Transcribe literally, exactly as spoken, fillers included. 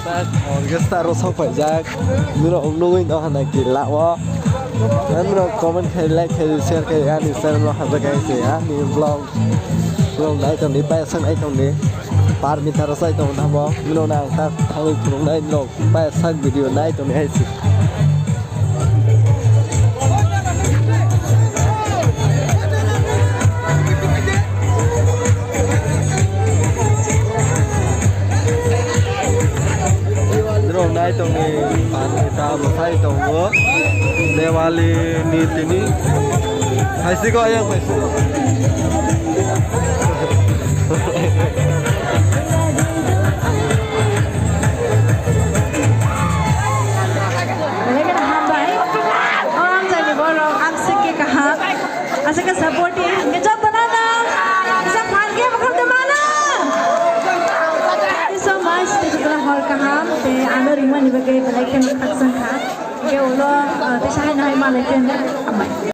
Orchestra rok sok paijak. Norok nugwi no hana ki lao. Norok comment khai, like khai, share khai, ani channel no hajak khai se, ani vlog, vlog nai tongdi, paisa nai tongdi. Par mita rok sai tong thamo. Norok nang ta thangwi phunuknai norok. Paisa video nai tongdi hai se. Norok nai tongni, phan mita mwsai tongo. Diwali ni tini. Hai se ko ayang pai se. Belai kheno hambai. O amchaini borok, amswk khe kaham. Aswk khe supportive. Hwnkhe jotono no kisa phan khe bwkhak de mano. Thank you so much. Tei jotono hor kaham. Tei ano ringmani bagwi belai kheno khakchang kha. Hwnkhe ulo, uh, teisa haino hai malai khe hambai.